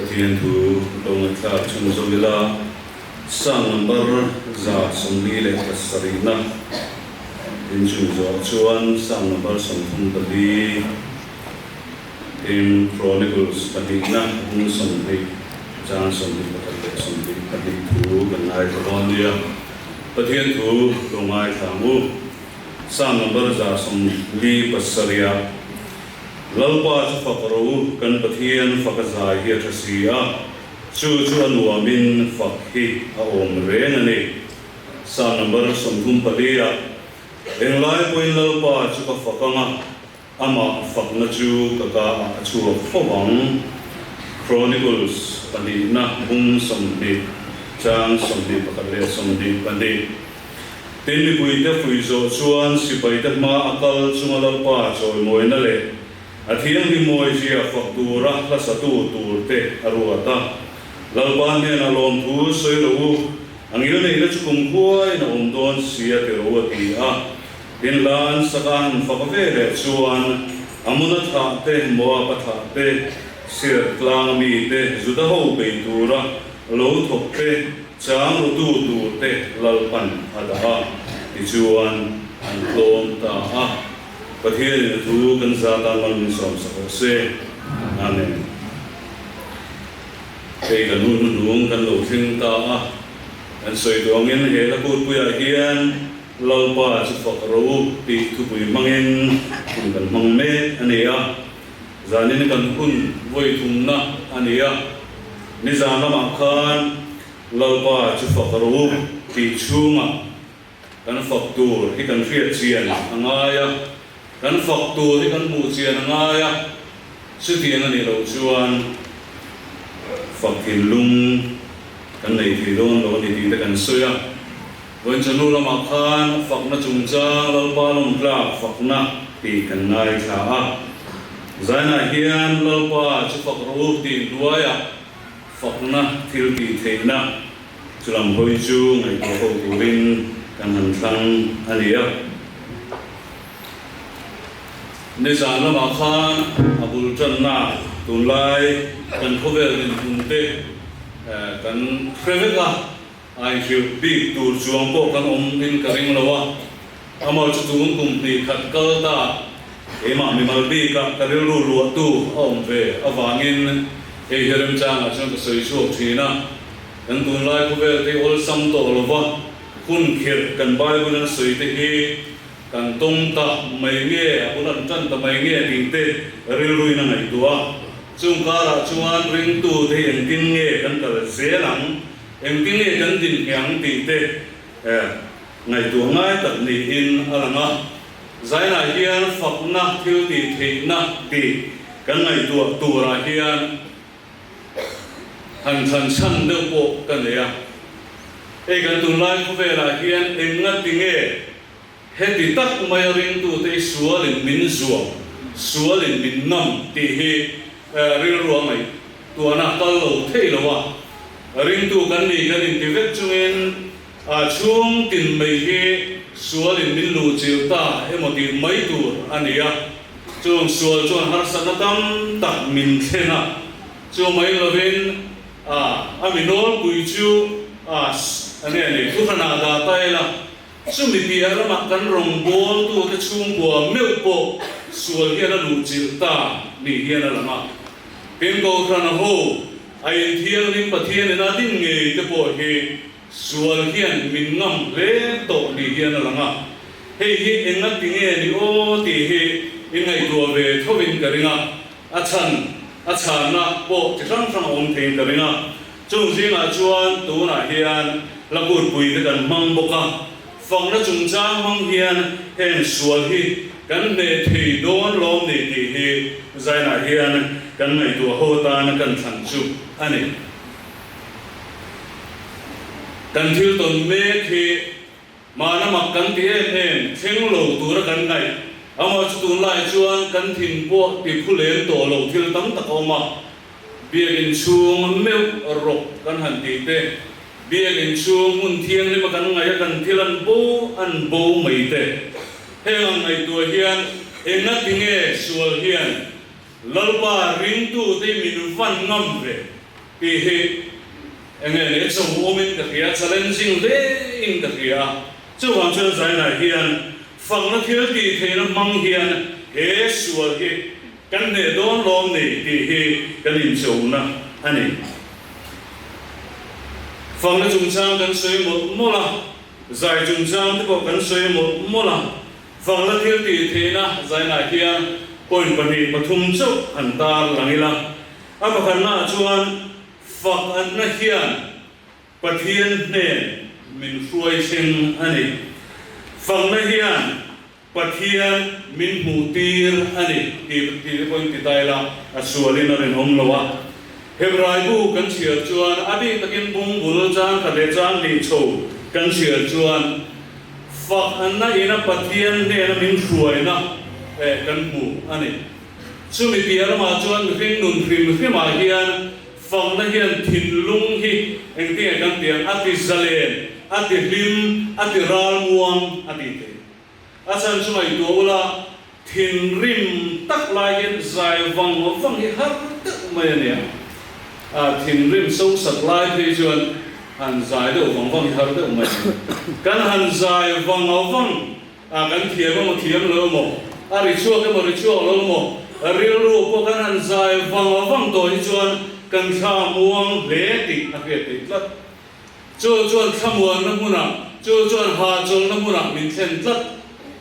Pathian thu lo ngaihthlak chhunzawm ila, Psalm number 47 na inchung zawh chuan Psalm number 34 tin Chronicles pahnihna bung 20 chang 21 leh 22 thu kan ngaithla dawn nia. Pathian thu lo ngaithla ang u. Psalm number 47 ah Lalpa chu fak rawh u, kan Pathian fak a zai hi a tha si a, chu chu a nuamin fak hi a awm reng a ni. Psalm number 34 ah Englai pawhin Lalpa chu ka fak ang a, amah fakna chu ka ka ah a chhuak fo ang. Chronicles pahnihna bung 20 chang 21 leh 22. Tin, mipuite fuih zawh chuan sipaite hma a kal chunga Lalpa chawimawina leh a thianghlim mawizia fak tura hla satu turte a ruat a. Lalpa hnenah lawmthu sawi lo u, a ngilneihna chu kum khuain a awm dawn si a ti ro a ti a. Tin, hla an sak a han fak ve leh chuan Amona thlah te, Moaba thlah te, Seir tlang mite, Juda ho bei tura lo thawk te, Chang rutu tur te Lalpan a dah a, tichuan an tlawm ta a. Pathianin a thu kan za tan mal min sawm sak rawh se. Amen. Hei kan hun hnuhnung kan lo thleng ta a, kan sawi duh angin he hla kutpuiah hian Lalpa chu fak rawh u tih thupui hmangin hun kan hmang mek a ni a. Zanin kan hun vawi thumna a ni a, nizan lamah khan Lalpa chu fak rawh u tih chhungah kan fak tur hi kan hriat chian a ngai a, kan fak tur hi kan hmuh chian a ngai a, chutiang a nih loh chuan fak thinlung kan nei thei dawn lo a ni tih te kan sawi a. Vawichanu lamah khan fakna chungchang Lalpa lawmtlak fakna tih kan ngaithla a. Zainah hian Lalpa chu fak rawh u tih hnuaiah fakna thil tih theihna chu lam hawi chu ngaihtuah ho turin kan han thlang a ni a. Nizan lamah khan a bul tanna tunlai kan khawvel dinhmun te kan hre vek a. A inhrilh bik tur chuang pawh kan awm in ka ring lo a, amah chu tun kum hnih khat kal ta keimah mimal bikah ka rilru luahtu a awm ve avangin hei hi remchangah chuan ka sawi chhuak thin a, kan tunlai khawvel te awlsam tawh lova hun khirh kan Bible in a sawi te hi kan tawng ta mai nge a bul an tan ta mai nge tih te rilru in a ngaihtuah a, chung karah chuan ringtu te hi engtin nge kan kal zel ang? Engtin nge kan din hmiang tih te ngaihtuah ngai tak niin a lang a. Zainah hian fakna thil tih theihna tih kan ngaihtuah turah hian han thlan chhan deuh pawh ka nei a. Hei kan tunlai khawvelah hian enga ti nge heti tak maia ringtute i sualin min zuam, sualin min ngam tih hi rilru a ngaih Tuana kal lo thei lo a, ringtu kan ni kan inti vek chungin a chhung tin mai hi sualin min luh chilh ta emaw tih mai tur a ni a. Chung sual chuan harsatna tam tak min thlen a, chu mai lovin a a mi nawlpui chu a a nge ni thuhranah dah ta ila, chumi piah ramah kan rawngbawltute chhungkua meuh pawh sual hian a luh chilh ta ni hian a lang a. Tin Kohhran ho a inthianghlim Pathian ina din ngei te pawh hi sual hian min ngam hle tawh ni hian a lang a. Hei hi enga ti nge ni aw tih hi i ngaihtuah ve thovin ka ring a, a chhan a chhanna pawh chi hrang hrang a awm theiin ka ring a. Chung zingah chuan tunah hian Lakutpui te kan hmang bawk a, Fakna chungchang hmang hian heng sual hi kan hneh thei dawn lawm ni tih hi Zainah hian kan ngaihtuah ho atana kan thlan chu a ni. Kan thil tawn mek hi mahna mak kan ti em em thleng lo tura kan ngaih amah chu tunlai chuan kan thin pawh ti phu lem tawh lo thil tam tak a awm a, Biakinn chhung meuh rawk kan han tih te, Biakinn chhung hmun thianghlima kan ngaih a kan thil an bo an bo mai te. Heng ang ngaihtuah hian enga ti nge sual hian Lalpa ringtute min van ngam ve? Tih hi enge ni cho awmin ka hria, challenging hle in ka hria a. Chuvang chuan Zainah hian fakna thil tih theihna hmang hian he sual hi kan hneh dawn lawm ni tih hi kan inchona a ni. Fakna chungchang kan sawi mawlh mawlh a, zai chungchang te pawh kan sawi mawlh mawlh a. Fakna thil tih theihna Zainah hian point 2, 3 chauh han tar lang ila. A pakhatnaah chuan fakna hian Pathian hnen min hruai thleng a ni. Fakna hian Pathian min hmuhtir a ni tih tih te pawhin ti ta ila a sualin a rinawm lo a. Hebrai bu kan chhiar chuan a bik takin bungbul chang khat leh chang hnih chho kan chhiar chuan fakna ina Pathian hnena min hruaina kan hmu a ni. Chumi piah lamah chuan mihring nun hrim hrimah hian fakna hian thinlung hi engtinge kan tih ang, a ti zalen, a ti hlim, a ti ralmuang a ti thei. A chhan chu ngaihtuah ula, thinrim tak lai hian zai vang vang hi har deuh mai a nia. A thinrim sosat lai phei chuan han zai deuh vang vang hi har deuh mai a ni. Kan han zai vang vang A kan thiam emaw thiam lo emaw, a ri chhuak emaw ri chhuak lo emaw, rilru pawh kan han zai vang vang tawh hi chuan kan thla muang hle tih a hriat theih tlat. Chu chuan thlamuanna hmunah, chu chuan hahchawlhna hmunah min thlen tlat.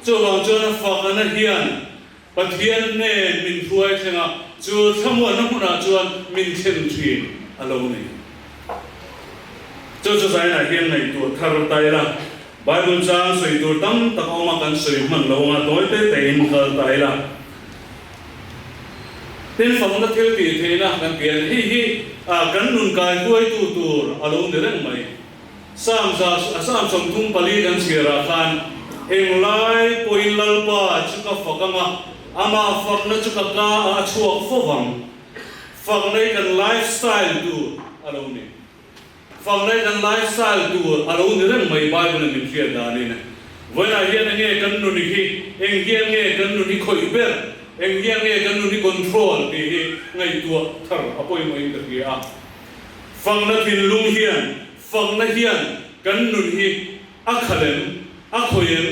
Chuvang chuan a fakana hian Pathian hnen min hruai thleng a, chu thlamuanna hmunah chuan min thlen thin a lo ni. Chu chu zainah hian ngaihtuah thar ta ila, Bible chang sawi tur tam tak a awm a, kan sawi hman lo anga tawi te tein kal ta ila. Tin, fakna thil tih theihna kan ti a ni. Hei hi kan nun kaihruaitu tur a lo ni reng mai. Psalm 34 kan chhiarah khan, Englai pawhin Lalpa chu ka fak ang a, amah fakna chu ka ka ah a chhuak fo vang. Fakna hi kan lifestyle tur a lo ni. Fakna hi kan lifestyle tur a lo ni reng mai Bible in min hriat danin. Vawiinah hian enge kan nun hi, eng hian nge kan nun hi khawih ber, eng hian nge kan nun hi control tih hi ngaihtuah thar a pawimawhin ka hria a. Fakna thinlung hian, fakna hian kan nun hi a khalh em, a khawih em,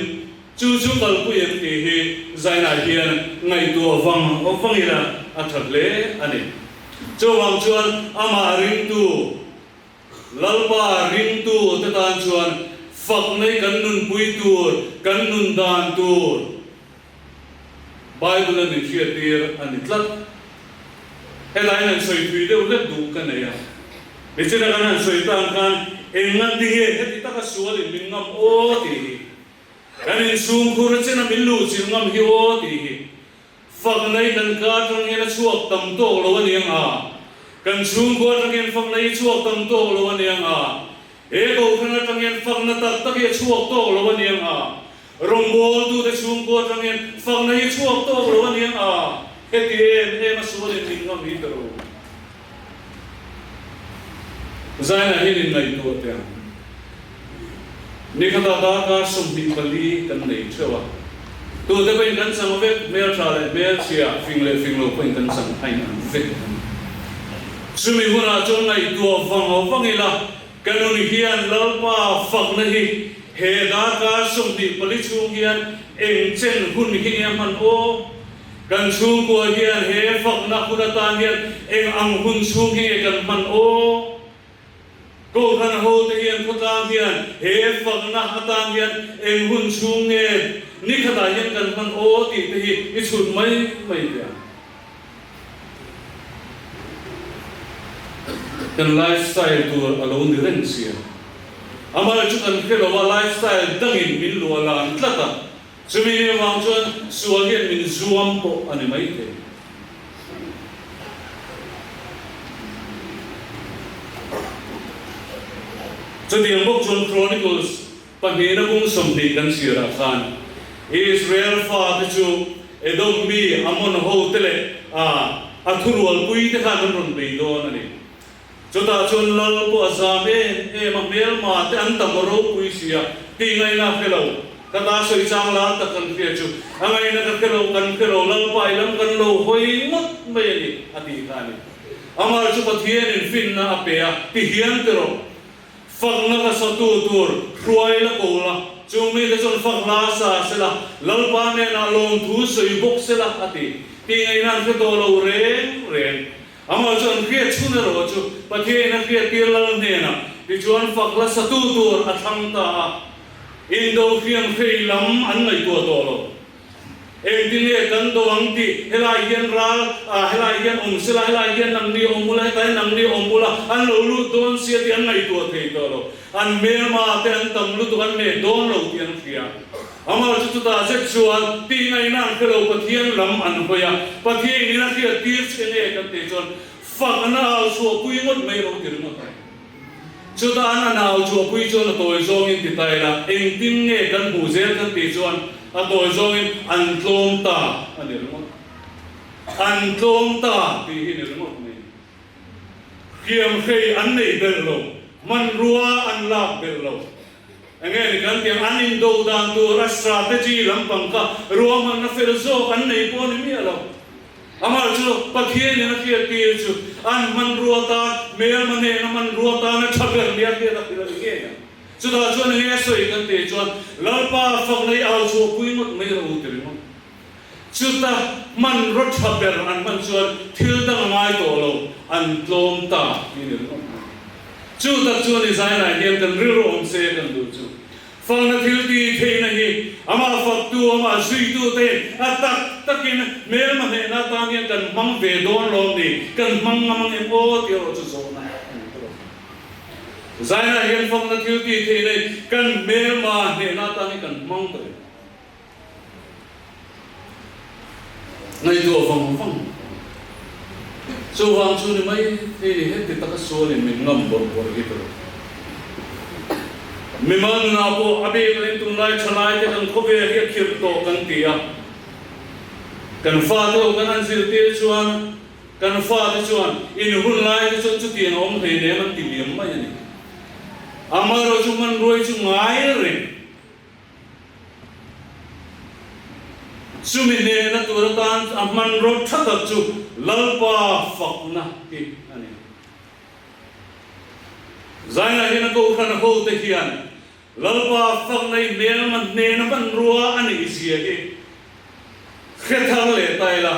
chu chu kalpui em tih hi zainah hian ngaihtuah vang vang ila a tha hle a ni. Chuvang chuan amah ringtu, Lalpa ringtu te tan chuan fakna hi kan nunpui tur, kan nun dan tur, Bible a min hriattir a ni tlat. Helaiin han sawi thui deuh hlek duh ka nei a. Nichina kan han sawi tan khan eng ngan tinge heti taka sualin min ngam aw tih hi. Kan inchhungkhur chena min luhchilh ngam hi aw tih hi. Fakna hi kan ka atang hian a chhuak tam tawk lo a ni ang a. Kan chhungkhua atang hian fakna hi chhuak tam tawk lo a ni ang a. He kohhran atang hian fakna tak tak hi a chhuak tawk lo a ni ang a. Rawngbawltute chhungkua atangin fakna hi chhuak tawk lo a nia a, heti em em a sualin min ngam hi ta ro. Zainah hian inngaihtuah teh ang. Nikhatah darkar 24 kan nei theuh a, tute pawhin kan chang vek, hmeltha leh hmelchhia, fing leh fing lo pawhin kan chang a inang vek a ni. Chumi hunah chuan ngaihtuah vang vang ila, Ka nun hian Lalpa fakna hi he darkar 24 chhung hian eng chen hun hi nge a hman aw? Kan chhungkua hian he fakna hun atan hian eng ang hun chhung hi nge kan hman aw? Kohhran hote hian khawtlang hian he fakna atan hian eng hun chhung nge nikhatah hian kan hman aw tih te hi i chhut mai mai teh ang. Kan lifestyle tur a lo ni reng sia. Amah chu kan hre lo a, lifestyle dangin min luah lan tlat a, chumi ni avang chuan sual hian min zuam pawh a ni maithei. Chutiang bawk chuan Chronicles Pahnihna kung 20 kan chhiarah khan Israel fate chu Edom mi Ammon hote leh a a thurualpui te khan an rawn bei dawn a ni. Chutah chuan lal pawh a zam em em a, hmelma te an tam ropui si a, tih ngaihna a hre lo. Ka ta sawi chang lar tak kan hria chu, a ngaihna ka hre lo, kan hre lo, Lalpa i lam kan lo hawi ngawt mai a ni, a tih kha a ni. Amah chu Pathianin finna a pe a, ti hian ti rawh. Fakna hla satu tur hruai la ko la, chung mite chuan fak hla sa se la, Lalpa hnenah lawmthu sawi bawk se la, a ti. Tih ngaihna an hre tawh lo reng reng. Amah chu an hriat chhun erawh chu Pathianin a hriattir Lal hnenah tichuan fak hla satu tur a thlang ta a. Indo hriam hrei lam an ngaihtuah tawh lo. Engtin nge kan do ang tih helai hian ral ah helai hian awm sela, helai hian nangni awm ula, hetlai nangni awm ula, an lo lut dawn sia tih an ngaihtuah thei tawh lo. An hmelma te an tam lutuk an hneh dawn lo tih an hria. Amah chu chutah zet chuan tih ngaihna an hre lo Pathian lam an hawi a, Pathian in a hriat tir che nge kan tih chuan fakna au chhuahpui ngawt mai ro ti ringawt a. Chutah an a nau chhuahpui chuan a tawi zawngin ti ta ila, engtin nge kan hmuh zel kan tih chuan a tawi zawngin an tlawm ta a ni ringawt. An tlawm ta tih hi ni ringawt mai. Hriamhrei an nei belh lo, hmanrua an lak belh lo. Enge ni kan tiang an indo dan tur a strategy lampang kha ruahmanna fel zawk an nei pawh a ni miah lo. Amah chu Pathianin a hriattir chu an hmanrua tan, hmelma nena hmanrua tana tha ber nia hriat a hrilh a ni ngei ang. Chutah chuan enge a sawi kan tih chuan Lalpa fakna i au chhuahpui ngawt mai rawh u ti ringawt. Chuta hmanraw tha ber an hman chuan thil dang a ngai tawh lo, an tlawm ta tih a ni ringawt mai. Chu tak chuan i zainah hian kan rilru awm se kan duh chu. Fakna thil ti theihna hi amah faktu, amah zuitu tein a tak takin hmelma hnehna atan hian kan hmang ve dawn lawm ni, kan hmang ngam ang em aw tih erawh chu zawhna a ni tawh. Zainah hian fakna thil ti theihna hi kan hmelma hnehna atan hi kan hmang tawh em? Ngaihtuah vang vang. Chuvang chu ni mai thei ni heti taka sualin min ngam bawrh bawrh hi ka lo. Mimal nunah pawh a bik leh tunlai thalai te kan khawvel hi a khirh tawh kan ti a. Kan fate ho kan han zirtir chuan kan fate chuan in hun lai te chuan chutiang a awm hleinem an ti liam mai a ni. Amaherawhchu hmanruai chu ngai reng. Chumi hnehna tur atan a hmanraw tha tak chu Lalpa fakna hi a ni. Zainah hian a kohhran hote hian Lalpa fakna i hmelma hnehna hmanrua a nih zia hi hre thar leh ta ila.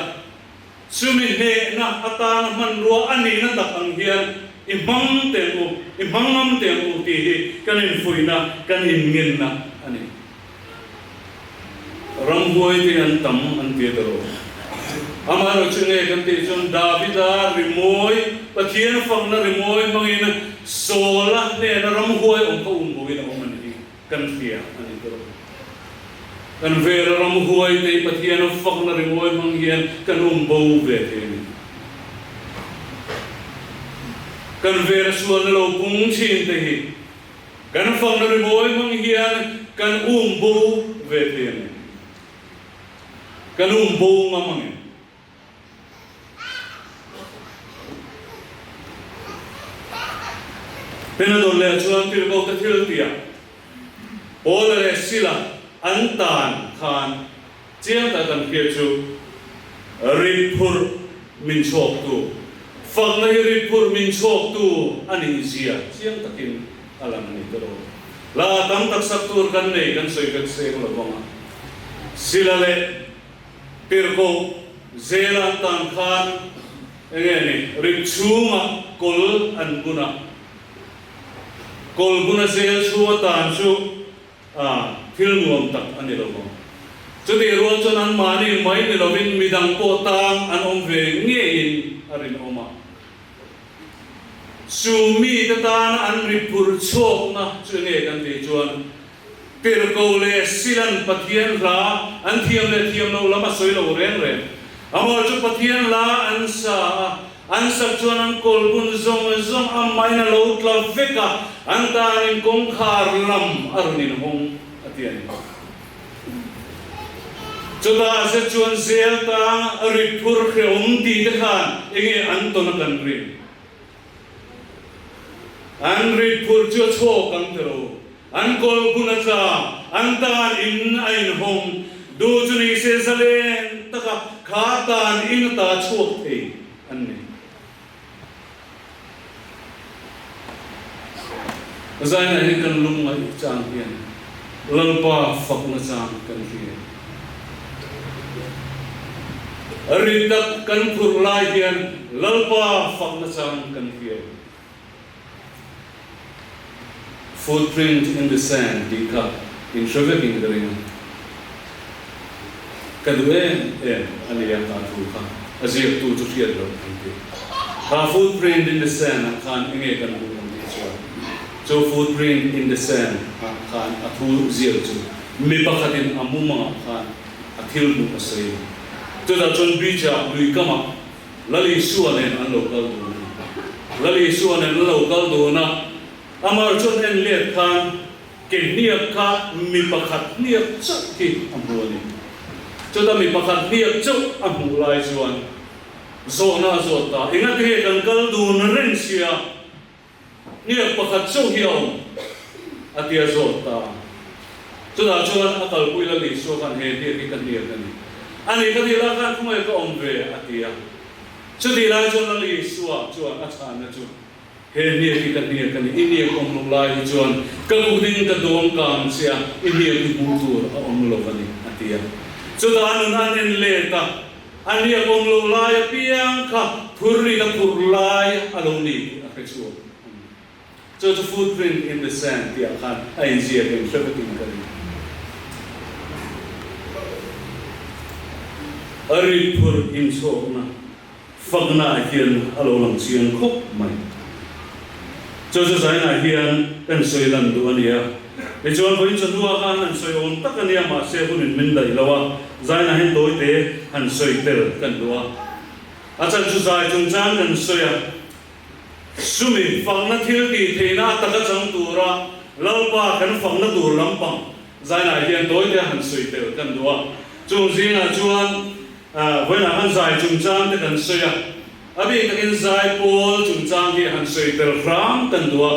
Chumi hnehna atana hmanrua a nihna tak ang hian i hmang teng u, i hmang ngam teng u tih hi kan infuihna, kan inngenna a ni. Ramhuai te an tam an ti ta lo. Amaherawhchu nge kan tih chuan Davida rimawi, Pathian fakna rimawi hmangin Saula hnena ramhuai awm kha um boin a awm a ni hi. Kan hria a ni tawh. Kan vela ramhuai te hi Pathian a fakna ringawi hmang hian kan awm bo ve thei a ni. Kan vela sualna lo pung thin te hi kan fakna ringawi hmang hian kan um bo ve thei a ni. Kan um bo ngam ang em? Penadon leh chuan Tirhkoh te thil tiah Paula leh Sila an tan khan chiang tak an hriat chu rit phurh min chhawktu, fakna hi rit phurh min chhawktu a nih zia chiang takin a lang a ni tawh lo. La tam tak sak tur kan nei kan sawi vek seng lo vang a, Sila leh Tirhkoh zel an tan khan enge ni rip chhungah kawl an bun a, kawl buna zel chhunga tan chu thil nuam tak a ni lo vang. Chutih rual chuan anmahni mai ni lovin midang pawh tang an awm ve ngeiin a rinawm a. Chu mite tana an ri phurh chhuakna chu enge kan tih chuan Tirhkoh leh Silan Pathian hla an thiam leh thiam loh lam a sawi lo reng reng. Amah chu Pathian hla an sa a, an sak chuan an kawlbun zawng zawng a main a lo tla vek a, an tanin kawngkhar lam a rawn inhawng a ti a ni. Chutah zet chuan zel tang rit phur hrehawm tih te khan enge an tawn a kan rin? An rit phur chu a chhawk ang ti lo. An kawl bun a tla, an tan in a inhawng. Duh chu ni se zalen taka kha tan in ata chhuak thei an ni. Zainah hian kan lungngaih chang hian Lalpa fakna chang kan hria. Rit tak kan phurh lai hian Lalpa fakna chang kan hria. Footprint in the sand tih kha in hre vekin ka ring a. Ka duh em em a ni a kha thu kha a ziaktu chu hriat loh an ti. Kha footprint in the sand ah khan enge kan hmuh ang tih chuan chu footprint in the sand ah khan a thu ziak chu mi pakhatin a mumangah khan a thil hmuh a sawi a. Chutah chuan beach ah lui kamah Lal Isua nen an lo kal dun a ni. Lal Isua nen an lo kal dun a, amah chuan en let khan ke hniak kha mi pakhat hniak chauh hi a hmu a ni. Chuta mi pakhat hniak chauh a hmuh lai chuan zawhna a zawt ta, Engati nge kan kal dun reng sia? Hniak pakhat chauh hi a awm, a ti a zawt ta. Chutah chuan a kalpui Lal Isua khan he hniak hi ka hniak a ni. A ni ka tih lai khan khawngaih ka awm ve, a ti a. Chutih lai chuan Lal Isua chuan a chhanna chu, He hniak hi ka hniak a ni, i hniak awm loh lai hi chuan ka kut in ka dawm kang che a, i hniak hi hmuh tur a awm lo a ni, a ti a. Chutah a nun an en let a. A hniak awm loh lai apiang kha phurrit a phurh lai a lo ni tih a hre chhuak a ni. Chu chu footprint in the sand tih ah khan a inziak in hre vekin ka ring. A rit phurh inchhawkna fakna ah hian a lo lang chiang khawp mai. Chu chu zainah hian kan sawi lan duh a nia. Tichuan vawiin chawhnuah khan han sawi awm tak a nia mahse hunin min daih lo a, zainah hian tawite han sawi tel kan duh a. A chan chu zai chungchang kan sawi a, sumi fakna thil tih theihna a taka chang tura Lalpa kan fakna tur lampang zainah hian tawite han sawi tel kan duh a. Chung zingah chuan vawiinah khan zai chungchang te kan sawi a. A bik takin zai pawl chungchang hi han sawi tel hram kan duh a,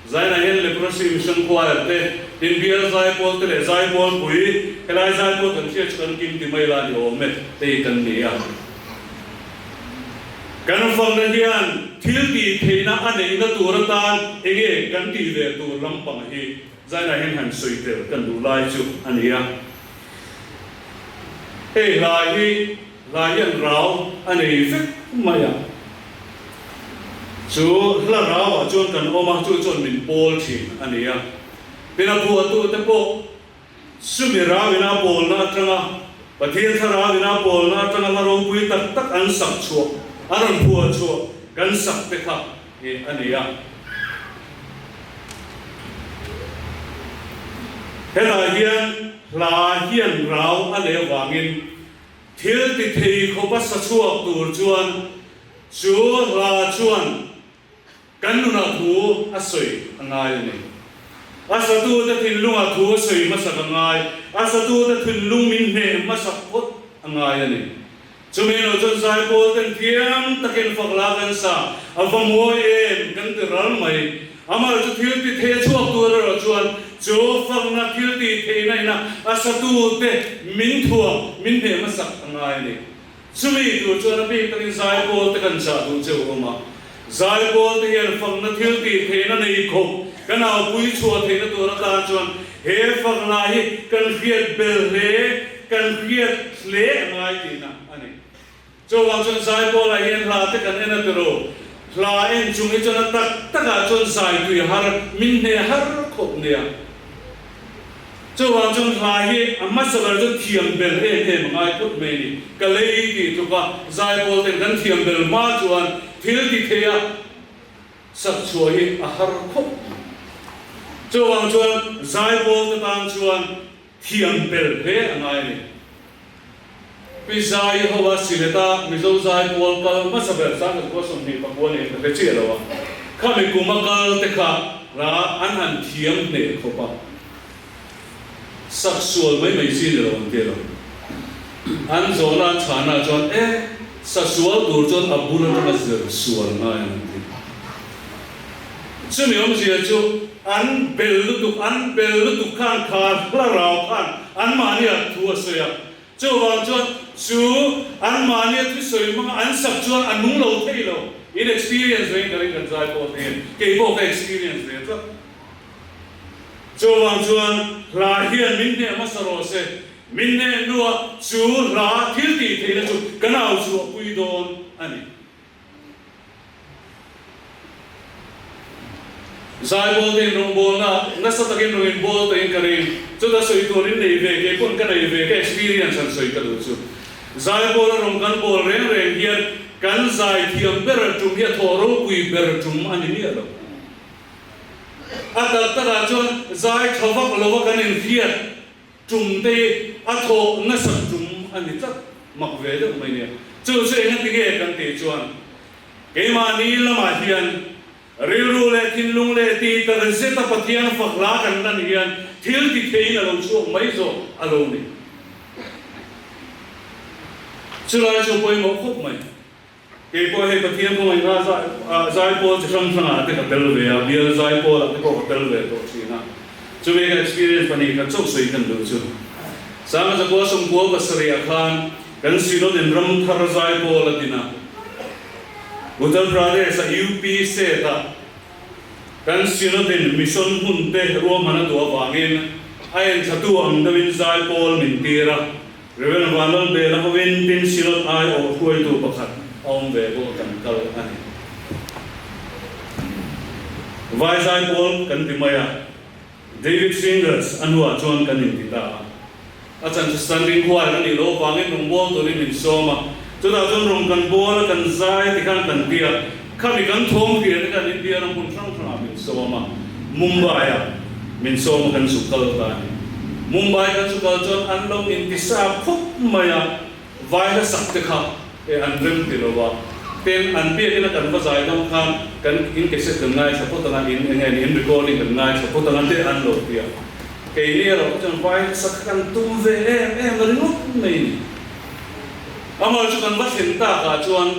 Zainah hian Leprosy Mission Choir te, tin bial zai pawl te leh zai pawl pui, helai zai pawl kan hriat chu kan kim ti mai la ni awm e, te hi kan ni a. Kan fakna hian thil tih theihna a neihna tur atan enge kan tih ve tur lampang hi Zainah hian han sawi tel kan duh lai chu a ni a. Hei hla hi Hla hian rau a nei vek mai a, chu hla rauah chuan kan awm a, chu chuan min pawl thin a ni a. Tin a phuahtute pawh sumi rau ina pawlna atanga, Pathian thlarau ina pawlna atanga hla ropui tak tak an sak chhuah, an rawn phuah chhuah kan sak te kha a ni a. Hetah hian hla hian rau a nei avangin Thil ti thei khawp a sa chhuak tur chuan chu hla chuan kan nunah thu a sawi a ngai a ni. A satute thinlungah thu a sawi hmasak a ngai, a satute thinlung min hneh hmasak phawt a ngai a ni. Chumi erawh chuan zaipawl ten thiam takin fak la kan sa, a va mawi em kan ti ral mai. Amah chu thil ti thei a chhuak tur erawh chuan chu fakna thil tih theihna ina a satute min thuam min hneh hmasak a ngai a ni. Chumi tur chuan a bik takin zaipawl te kan chah duh cheu awm a. Zaipawl te hian fakna thil tih theihna nei khawp kan aupui chhuah theihna tur atan chuan he fakna hi kan hriat bel hle, kan hriat hle a ngai tihna a ni. Chuvang chuan Zaipawlah hian hla te kan en a tiro. Hla en chung hi chuan a tak takah chuan zai tui har, min hne har khawp nia. Chuvang chuan hla hi a hmasa ber chuan thiam bel em em a ngai phawt mai a ni. Ka lei tih tluka Zaipawl ten kan thiam bel hma chuan thil ti thei a sak chhuah hi a har khawp mai. Chuvang chuan Zaipawl te tan chuan thiam bel hle a ngai a ni. Pi Zai ho a Sileta Mizo Zai pawl kal hmasa ber 1929 nen ka hre chiah lo a, khami kum a kal te kha ra an han thiam hneh khawp a, sak sual mai mai chi ni lo an ti lo. An zawhna an chhana chuan e, sa sual tur chuan a bul atanga zir sual ngai an ti. Chumi awmzia chu an bel lutuk, an bel lutuk khan kha hla rau khan anmahnia thu a sawi a. Chuvang chuan chu anmahnia thusawi hmanga an sak chuan a nung lo thei lo. In experience vengin ka ring kan zai pawh thei a ni. Kei pawh ka experience ve tlat. Chuvang chuan hla hian min hneh hmasa rawh se, min hneh hnuah chu hla thil tih theihna chu kan au chhuahpui dawn a ni. Zaibawl te in rawngbawlna nasa takin rawn inbawl tawhin ka ring. Chuta sawi tur in nei ve, kei pawn ka nei ve, ka experience han sawi ka duh chu. Zaibawl a rawn kan bawl reng reng hian kan zai thiam ber tum hi a thawh ropui ber tum a ni miah lo. A tak takah chuan zai tha vak lo a kan inhriat Tum te hi a thawh nasat tum a ni tlat mak ve deuh mai nia. Chu chu enga ti nge kan tih chuan keimahni lamah hian rilru leh thinlung leh tih tak zeta Pathian fak hla kan lan hian thil ti theiin a lo chhuak mai zawk a lo ni. Chulai chu pawimawh khawp mai. Kei pawh hei Pathian khawngaihna zaipawl chi hrang hrangah te ka tel ve a, bial zaipawlah te pawh ka tel ve tawh thin a. Chumi ka experience pahnih khat chauh sawi kan duh chu. Sanga Zakua Sawmkua pasarihah khan kan Synod in Ramthar zaipawl a din a. Uttar Pradesh-a UP State-ah kan Synod in mission hmun te ruahman a duh avangin a enthlatu ang deuhin zaipawl min tir a. Rev. Vanlalbela hovin tin Synod aiawh hruaitu pakhat a awm ve bawk a kan kal a ni. Vai zaipawl kan ti mai a, David Singers a hnuah chuan kan inti ta a. A chan chu standing choir a nih loh avangin rawngbâwl turin min sawm a, chutah chuan rawn kan bâwl a, kan zai tikhan kan ti a, khami kan thawm hria te khan India ram hmun hrang hrangah min sawm a, Mumbai-ah min sawm a kan zuk kal ta a ni. Mumbai kan chu kal chuan an lo inti sa khawp mai a, vai hla sak te kha e an rem ti lo a, tin an biakin a kan va zai dang khan kan in cassette kan ngaithla phawt anga in enge ni in recording kan ngaithla phawt anga te an lo ti a, keini erawh kha chuan vai hla sak kha kan tum ve em em a ringawt mai a ni. Amah chu kan va thlen tak ah chuan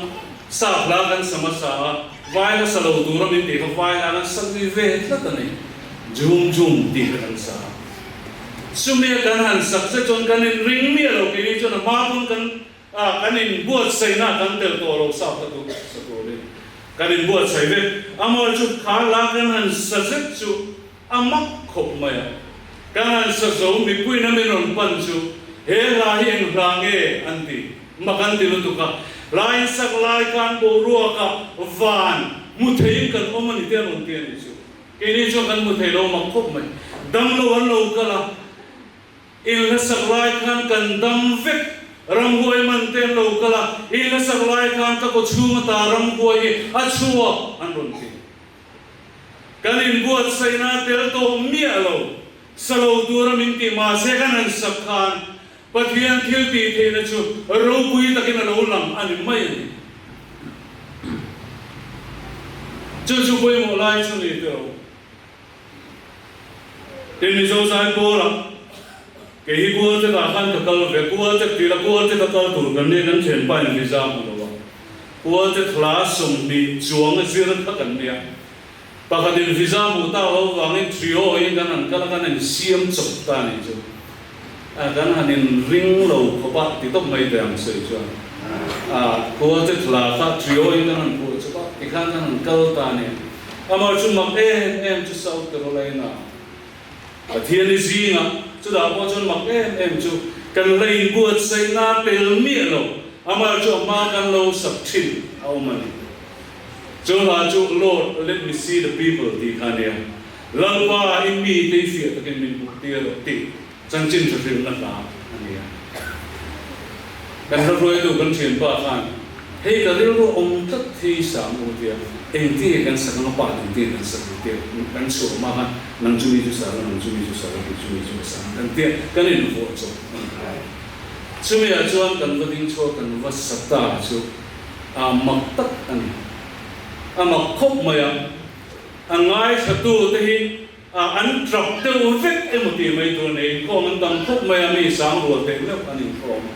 sap hla kan sa hmasa a, vai hla sa lo tura min tih kha vai hla kan sa lui ve tlat a ni. Jum jum tih kha kan sa a. Chumi a kan han sak zet chuan kan in ring miah lo keini chuan a hma pawn kan ah kan in buatsaihna ah kan tel tawh lo sap kha tu sa turin kan in buatsaih vek. Amaw chu kha la kan han sa zet chu a mak khawp mai a. Kan han sa zo mipuiin a min rawn pan chu he hla hi eng hla nge an ti. Mak an ti lutuk a. Hla in sak lai khan boruak ah van hmu theiin kan awm a ni te an rawn ti a nih chu. Keini chuan kan hmu thei lo mak khawp mai. Dam lo an lo kal a, inhlasak lai khan kan dam vek. Ramhuai man te an lo kal a, inhlasak lai khan ka kaw chhung ata ramhuai hi a chhuak an rawn ti. Kan inbuatsaihna a tel tawh miah lo, sa lo tura min ti mahse kan han sak khan Pathian thil tih theihna chu ropui takin a lo lang a ni mai a ni. Chu chu pawimawh lai chu ni teh o. Tin Mizo zai pawlah kei hi Kualtek ah khan ka kal ve, Kualtek tih la Kualtek a kal tur kan nia kan thianpa in visa hmu lo a, Kualtek hla 20 chuang a zir kha kan nia. Pakhat in visa hmuh tak loh vangin trio in kan han kal a, kan in siam chawp ta a nih chu. A kan han in ring lo khawp a ti tawp mai teh ang sawi chuan. A khua te thla kha trio in kan han phuah chawp a, tikhan kan han kal ta a ni. Amah chu mak em em chu South Carolina Pathian i zingah chutah pawh chuan mak em em chu kan la inbuatsaihna tel miah lo, amah chu a hma kan lo sak thin a awm a ni. Chu hla chu Lord, let me see the people tih kha a nia. Lalpa i mite i fiah takin min hmuh tir rawh tih chanchin tha hrilhna hla a ni a. Kan hla hruaitu kan thianpa khan hei ka rilru awm tlat hi sam u tia engtin nge kan sak anga pa engtin nge kan sak ang tia kan chhuah hma khan nang chu mi chu sa la nang chu mi chu sa la kei chu mi chu ka sa ang kan tia kan invuah chawp a ni. Chumi ah chuan kan va ding chhuak kan va sa ta chu A mak tak a ni. A mak khawp mai a, a ngaithlatute hi a an trap deuh vek emaw tih mai tur a ni. Inkhawm an tam khawp mai a, mi sang rual teh meuh an inkhawm a.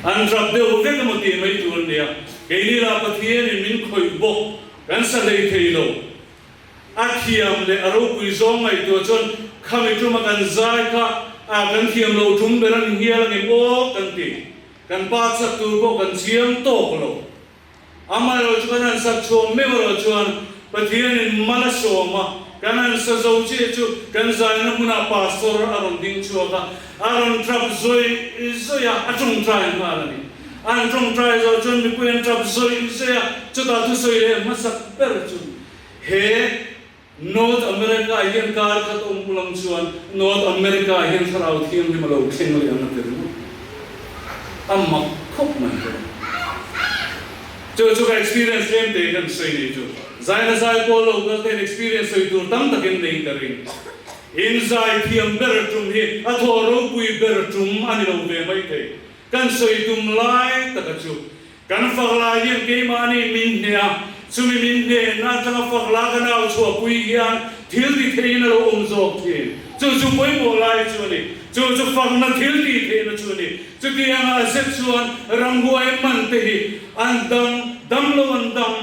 An trap deuh vek emaw tih mai tur a ni a, keini lah Pathianin min khawih bawk, kan sa hlei thei lo. A thiam leh a ropui zawng ngaihtuah chuan khami tuma kan zai kha a kan thiam loh tum ber a ni hial ang em aw kan ti. Kan pa chak tur pawh kan chiang tawk lo. Amaherawh chu kan han sak chhuah meuh erawh chuan Pathianin mal a sawm a, Kan han sa zo chiah chu kan zaina hmunah pastor a rawn ding chhuak a, a rawn tap zawih zawih a, a tawngtai nghal a ni. An tawngtai zawh chuan mipui an tap zawih zawih a, chutah thusawi leh hmasak ber chu he North America ah hian kar khat awm ulang chuan North America ah hian thlarau thianghlim a lo thleng leh ang a ti ringawt. A mak khawp mai te. Chu chu ka experience tlem te kan sawi nei chu. Zaina zai pawl lo kal ten experience sawi tur tam takin nei ka ring. In zai thiam ber tum hi a thaw ropui ber tum a ni lo ve mai thei. Kan sawi tum lai taka chu Kan fak lai hian keimahni min hneh a, chumi min hnehna atanga fak la ka nau chhuahpui hian thil ti theihin a lo awm zawk thin. Chu chu pawimawh lai chu a ni. Chu chu fakna thil tih theihna chu a ni. Chutianga a zet chuan ramhuai man te hi an dam, dam lo an dam.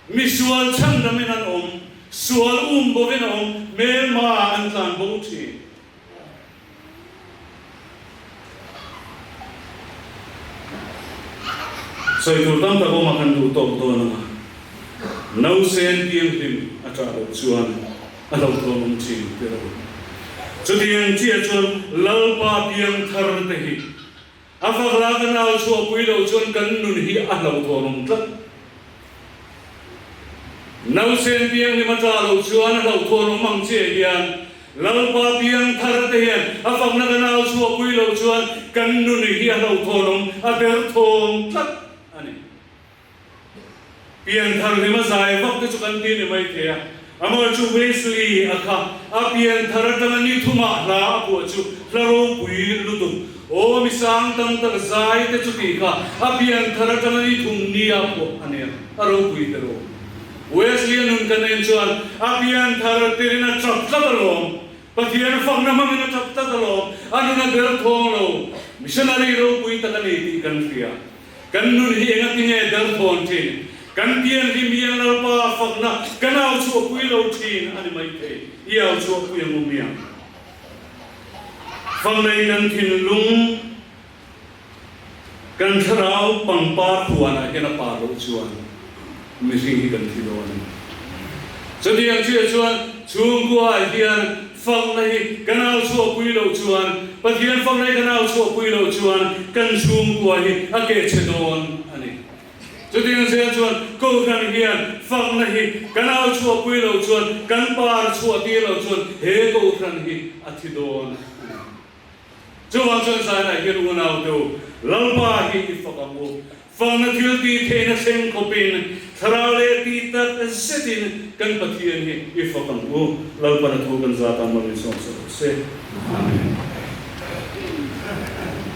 Misual chhandamin an awm, sual um bovin a awm, hmelma an tlan bo thin. Sawi tur tam tak awm a kan duh tawk dawn ang a, nausen pianghlim a ṭah loh chuan a lo thawn awm thin ti lo. Chutiang chiah chuan Lalpa piangthar te hi a fak la kan au chhuahpui loh chuan kan nun hi a hlauhthawn awm tlat. Nausen pianghlim a ṭah loh chuan a hlauhthawn awm ang chiah hian Lalpa piang thar te hian a fakna kan au chhuahpui loh chuan kan nun hi a hlauhthawn awm a derthawng tlat a ni. Pian thar hlima zai vak te chu kan ti ni mai thei a, amah chu Wesley a kha a pian thar atanga ni thumah hla a phuah chu hla ropui lutuk aw mi sang tam tak zai te chu tih kha a pian thar atanga ni thum ni a phuah a nia a ropui te lo. Wesley-a nun ka nen chuan a pian thar tirin a tap tlat alawm. Pathian fakna hmangin a tap tlat alawm. A nun a der thawng lo. Missionary ropui tak a ni tih kan hria. Kan nun hi enga tinge der thawn thin? Kan pian hi miang Lalpa fakna kan au chhuahpui lo thin a ni maithei. I au chhuahpui ang u miang. Fakna i kan thinlung. Kan thlarau pangpar huanah hian a par loh chuan mihring hi kan thi dawn a ni. Chutiang chiah chuan chhungkuaah hian fakna hi kan au chhuahpui loh chuan, Pathian fakna hi kan au chhuahpui loh chuan kan chhungkua hi a kehchhe dawn a ni. Chutiang chiah chuan Kohhran hian fakna hi kan au chhuahpui loh chuan, kan par chhuahtir loh chuan he Kohhran hi a thi dawn a ni. Chuvang chuan Zainah hian unau te u, Lalpa hi i fak ang u. Fakna thil tih theihna thleng khawpin, thlarau leh tih tak zetin kan Pathian hi i fak ang u. Lalpana thu kan zat a, Malminsawm sa rawh se. Amen.